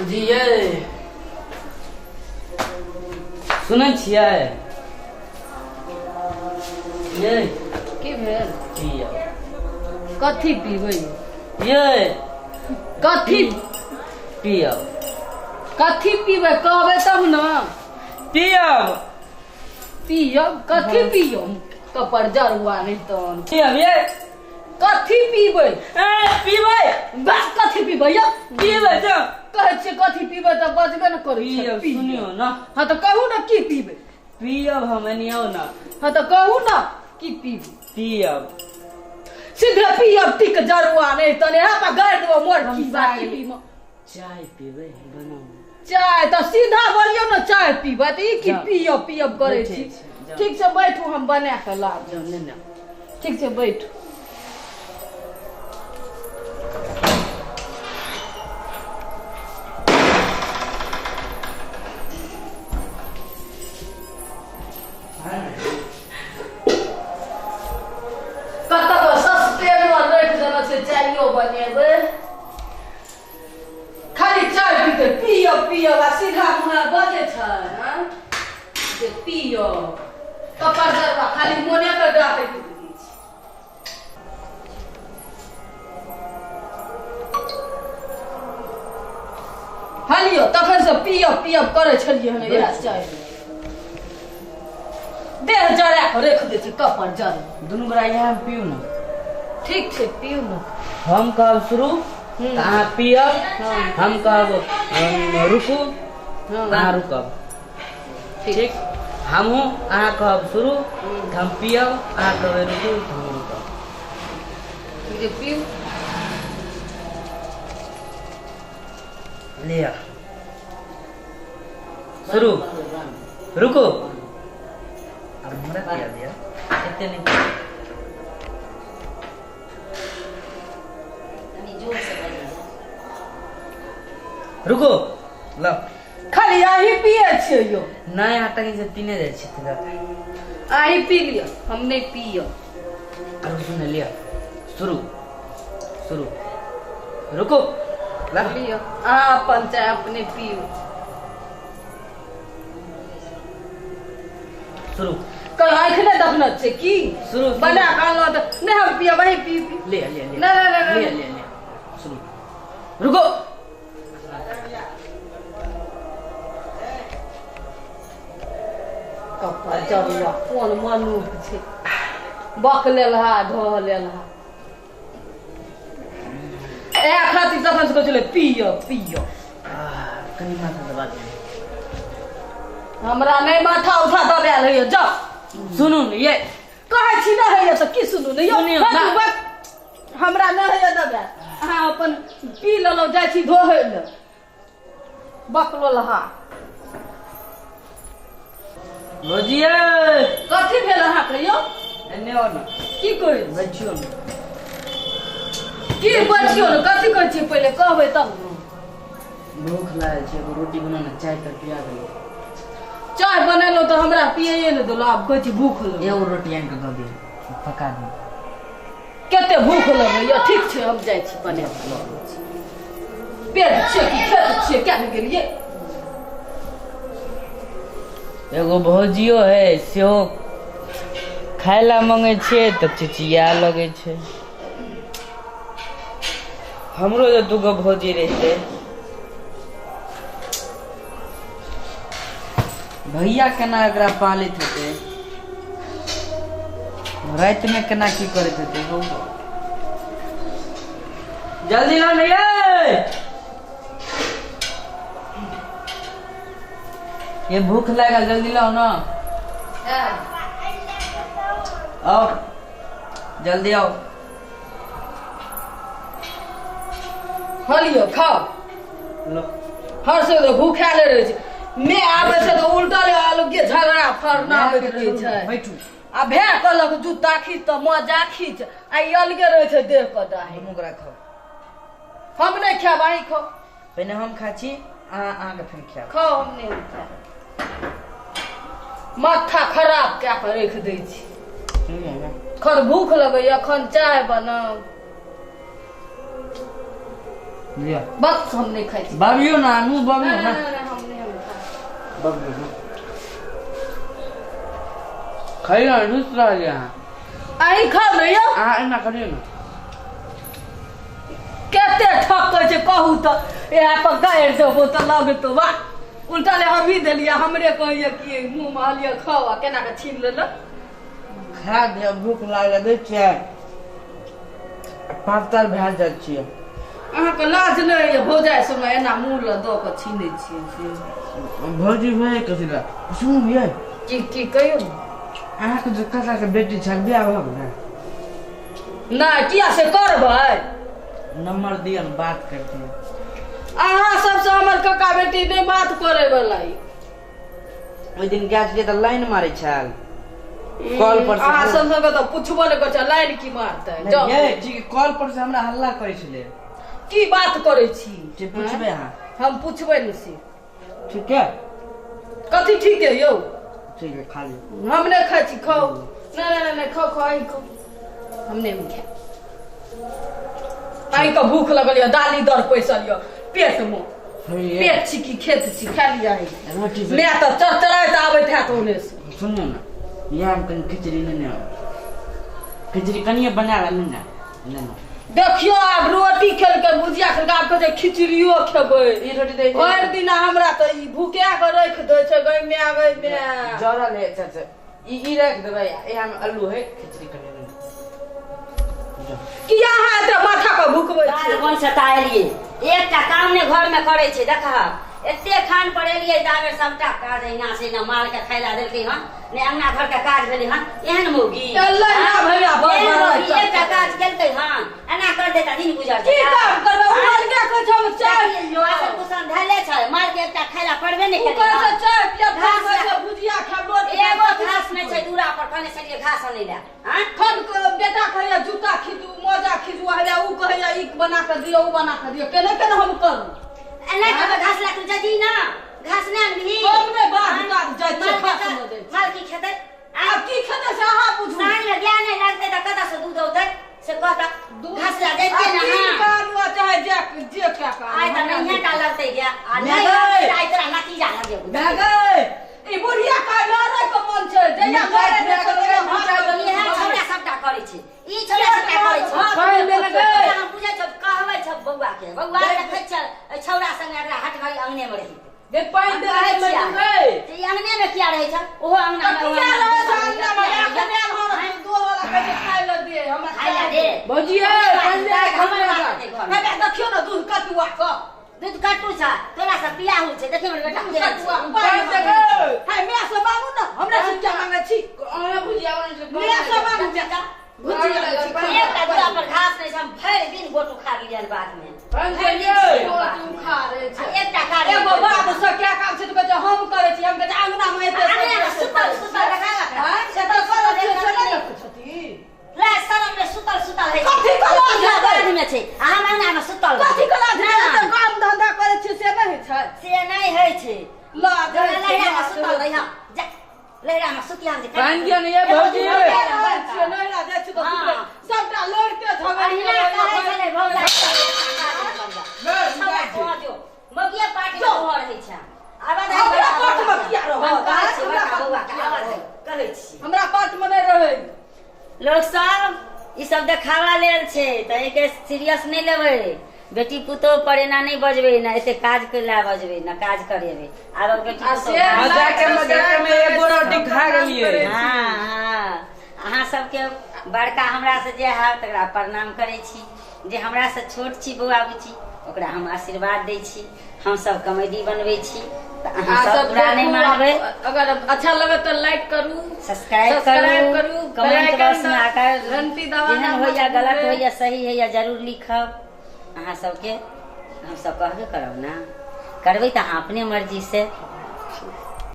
भौजी यै, सुनै छियै यै? की भेल? पियब। कथी पीबै? यै। कथी पियब? कथी पीबै, कहबै तब ने। पियब। पियब? कथी पियब? कपर जरुआ नहि तहन। पियब यै। कथी पीबै? ए पीबै। बस कथी पीबै यौ? पीबै तऽ कहै छियै कथी पीबै तऽ बजबे ने करै छियै। पियब। पीब। सुनियौ ने। हँ तऽ कहू ने की पीबै। पियब हम, एनी आउ ने। हँ तऽ कहू ने की पीबै। पियब। सीधे पियब टिक जरुआ नहि तने यहाँ पर गाड़ि देबो मोर। हम की बात साग- पीब चाय पीबै, बनाउ। चाय तऽ सीधा बोलियौ ने, चाय पीबै तऽ ई की जाउ। पियब पियब करै बैठे छी? छी, जाउ। ठीक छै, बैठू, हम बना कऽ लाब। जाउ ने ने। ठीक छै, बैठू। कतऽ सस्ते मे राखि देने छै, चाइयो बनेबै। खाली चाय पीते पियब पियब आ सीधा मुँहे बजै छै हँ जे पियब। कपर जरबा खाली मोने के डाकै छै। हलियो, तखन से पियब पियब करै छलियै हन। इएह चाय देह जरा कऽ राखि दै छै कपर जर। दुनू गोरा इएह पियू ने। ठीक छै, पियू ने। हम कहब शुरू तऽ अहाँ पियब। हम कहब रुकू, अहाँ रुकब। ठीक? हमहूँ अहाँ कहब शुरू तऽ हम पियब, अहाँ कहबै रुकू तऽ हम रुकब। ठीक छै, पियू। लिअ, शुरू। रुकू, आब हमरा पिया दिअ, एते नहि। रुकू, ल। खाली अहीं पियै छियै यौ? नहि, अहाँ तनी से पीने जाइ छी तऽ अहीं पी लिअ, हम नहि पियब। आरो सुन लिअ, शुरू। शुरू, रुकू, ल। लिअ, अहाँ अपन चाय अपने पियू। शुरू। कल आँखि नहि देखने छै की? शुरू। बना कऽ अनलहुँ तऽ नहि हम पियब, अहीं पी पी। ले ले ले। नहि, नहि, नहि, ले नहि। ले ले, शुरू, रुको। कप्पा जरुआ कोन मनुख छै, बक लेलहा ढह लेलहा। इएह खातिर तखन से कहै छलै पियब पियब। आह, कनि माथा दबा दियौ। हमरा नहि माथा उठा दबायल होइए, जाउ। सुनू ने ये। कहै छी नहि होइए तऽ की सुनू ने यौ? सुनियौ, हटू, ना। बस। हमरा नहि होइए दबायल, अहाँ अपन पी लेलहुँ, जाइ छी धोहै लए। बकलो लहा। भौजी यै। कथी भेल अहाँके यौ? एने आउ ने। की कहै छी? बैठियौ ने। की बैठियौ ने? कथी कहै छियै, पहिले कहबै तब ने। भूख लागल छै, एगो रोटी बना ने, चाय तऽ पिया देलहुँ। चाय बनेलहुँ तऽ हमरा पियैए नहि देलहुँ, आब कहै छी भूख लगल। एगो रोटी आनि कऽ दऽ दियौ, पका दियौ। कते भूख लगैया। ठीक छै, हम जाइ छी बना कऽ लऽ अबै छी। पेट छियै कि खेत छियै? किया ने गेलियै? एगो भौजियो है, सेहो खाय ला मंगे छियै तऽ चिचिया लगै छै। हमरो जे दूगो भौजी रहितै। भैया केना एकरा पालैत हेतै, रातिमे केना की करैत हेतै हौ। जल्दी ला ने यै, ये भूख लागल, जल्दी लाओ ना। आओ, जल्दी आओ। हँ लियौ, खाउ। लो। हर से तऽ भूखाले रहै छै, मे आबै छै तऽ उल्टल अलगे झगड़ा फरना आबैत रहै छै। बैठू। आ भए कहलक जूता खींच तऽ मजा खींच, आ ई अलगे रहै छै देह कऽ दाही। दुनू गोरा खाउ। हम नहि खायब, अहीं खाउ। पहिने हम खाइ छी, अहाँ अहाँके फेर खायब। खाउ, हम नहि खायब। माथा खराब कए कऽ राखि दै छी। एखन भूख लगैया, एखन चाय बनाउ। लिअ। बस हम नहि खाइ छी। बाबियो ना, मुँह बाबियो नहि ना। नहि नहि, हम नहि, हम खाइ। बाबियो ना। खइयो ना, रुस रहलियै अहाँ। अहीं खाउ ने यौ। अहाँ एना करियौ ने। कते ठकै छै कहू तऽ, इएह पर गाड़ि देबो तऽ लगतौ। वाह, उल्टा ले हमही देलियै, हमरे कहैया कि मुँह मे हलियै खाउ, आ केना कऽ छीन लेलक। खा दिअ, भूख लागल दै छियै, पातर भए जाइ छियै। अहाँके लाज नहि होइए भौजाइ सबमे एना मुँह लऽ दऽ कऽ छीनै छियै से? भौजी भए कथी लए सुनू यै। की की कहियौ ने। अहाँके जे काकाके बेटी छल, बियाह भऽ गेलै? नहि, किया से करबै? नंबर दिअ ने, बात करतियै। अहाँ सबसँ हमर काका बेटी नहि बात करे वाला अइ। ओहि दिन गेल छलियै तऽ लाइन मारै छल कॉल पर से। अहाँ सब सबके तऽ पुछबो नहि करै छै, लाइन की मारतै? जाउ। नहि यै, ठीक, कॉल पर से हमरा हल्ला करै छलै। की बात करै छी? जे पुछबै अहाँ। हम पुछबै नहि से। ठीक है। कथी ठीक है यौ? ठीक है, खा लिअ। हम नहि खाइ छी, खाउ। नहि नहि नहि, नहि खाउ, खाउ, अहीं खाउ, हम नहि खायब। अहीं के भूख लगल यऽ, दाली दर पैसल यऽ पेट मे। हे, पेट छी कि खेत छी? खा लिअ अहीं। रोटी से माय तऽ चरचराइत आबैत हैत ओने से। सुनियौ ने, इएह हम कनि खिचड़ी नेने आउ, खिचड़ी कनिए बना कऽ नेने आउ, नेने। देखियौ, आब रोटी खेलकै, भुजिया खेलकै, आब कहै छै खिचड़ियो खेबै। ई रोटी दै छै। भरि दिना हमरा तऽ ई भूखे कऽ राखि दै छै। गै माय, गै माय। जरल है। अच्छा अच्छा, ई ई राखि देबै, इएह मे आलू है, खिचड़ी कनि नेने आउ। किया अहाँ एते माथा के भुकबै बाल छियै? बन सता एलियै, एकटा काम ने घर में करै छै। देख, एते खान पर एलियै ताबे सबटा काज अहिना से ने माल के खाय ला देलकै हन, ने अंगना घर के काज भेलै हन। एहन मौगी एलै ना भैया, बड़ एहन बड़ मौगी चल। एकटा काज केलकै हन, एना कर देता दिन गुजर की जेता। काम करबै? ओ अलगे कहै छै हम चाय पियौ। बासन कुसन धैले छै, माल के एकटा खाय ला पड़बे नहि ओ केलकै कहै छै हन। चाय पियब, घास कहै छै भुजिया खायब, रोटी खायब। एगो घास नहि छै दूरा पर, कहने छलियै घास अनै लए। आँय? खन बेटा कहैया जूता खींचू, मोजा खींचू, हैया ऊ कहैया ई बना कऽ दियौ, ऊ बना कऽ दियौ। केना केना हम करू? एना कहबै घास ला तू जदी ना घास नहि अनबिही? हम नहि बाध ताध जाइ छियै, माल घास के नहि दै छियै। माल की खेतै? आब की खेतै से अहाँ बुझू। साँझ मे गाय नहि लगतै तऽ कतऽ से दूध औतै से कहता। घास ला जैते आब ना। की हाँ। कानू आ चाहे जे जे क्या कानू। आइ तऽ नहिये टा लगतै गाय, आ नहि नहि। लगतै तऽ आइ तोरा नतीजा लगेबौ। भए गए। ई बुढ़िया का लड़ै के मन छै, जहिया मिठाइ लड़ै नहि छै, तहिया भात मिठाइ इएह छौड़ा सबटा करै छै, ई छौड़ा सबटा करै छै। भात पानि देने गए। हम बुझै छौ, कहबै छौ बौआ के, बौआ देखै छ एहि छौड़ा संगे एकरा हट घड़ी अंगने मे रही। देख, पानि दे हम कहै रहे छियै। गए। जे ई अंगने मे किया रहै छ? ओहो अंगना तऽ मे, किया रहै छै अंगना मे? एखने आयल हन, आँय? दूध वाला कहै छै खाय लए दे हमरा। खाय लए दे। भौजी यै, पानि दे, हमर खाना बात खा। हेतै घरमे। हे देखियौ ने दूध कटुआ कऽ। दूध कट्टू छ, तोरा से पिया होइ छै। देखियौ हमर बेटा दूध केहन कटुआ छै। पानि पानि दे गए। हे माय से मांगू ने, हमरा से क्या मांगै छी? अहाँ भुजिया बनै छै। माय से मांगू, भुजिया लै छी। एकटा दूरा पर घास नहि छै, हम भरि दिन गोट उखाड़ लियनि बाध मे। पानि दे भरि दिन यै। छियै गोट बाध मे। उखाड़ै छै। आ एकटा काज एगो नहि बात से क्या काम छै तऽ कहै छै हम करै छी। हम कहै छै अंगना मे एते अंगना मे सुतल सुतल देखा ओकरा। आँय, से तऽ करै छियै से नहि देखै छथिन। ले शरम मे सुतल सुतल है। कथी के लाज इएह हेतै? बाध मे छै आ हम अंगना मे सुतल रहै। कथी के लाज हेतै? ना। एते काम धंधा करै छियै से नहि होइ छै? से नहि होइ छै। लाज होइ छै, लहरा मे लाज सुतल होइ रही छै। हम। जा लहरा मे सुतिया जे। पानि दिअ ने यै भौजी। नैहरा जाइ छियै, नैहरा जाइ छियै तऽ हाँ। सुतबै। सबटा लड़िते झगड़िते अहिना रहैया। कहै छलै भौजा। नहि, जाइ छी। मगिया पार्टी मे तोहर रहै छै। आवाज हमरा पार्ट मे किया रहत? हम कहै छी हमरा बड़का पार्ट मे बौआ के किया आवाज रहत? कहै छी। हमरा पार्ट मे नहि रहै। लोक सब ई सब देखावा लेल छै, तऽ एहिके सीरियस नहि लेबै। बेटी पुतोह पर एना नहि बजबै ने, एते काज के लए बजबै ने, काज करेबै आब बेटी आ पुतोह से काज मजाके मजाके मे एगो रोटी खा गेलियै। हाँ हाँ, अहाँ सबके बड़का हमरा से जे है तकरा प्रणाम करै छी, जे हमरा से छोट छी बौआ बुच्ची ओकरा हम आशीर्वाद दै छी। हम सब कॉमेडी बनबै छी तऽ अहाँ आ सब सब बुरा नहि देखू, मानबै। अगर अच्छा लगे तऽ लाइक करू, सब्सक्राइब सब्सक्राइब करू, करू, कमेंट बेल बॉक्स में आइकन आकर घंटी दबाना जेहन होइया मत गलत भूलबै। होइया सही होइया जरूर लिखब। अहाँ सबके हम सब कहबे करब ना करबै तऽ अहाँ अपने मर्जी से।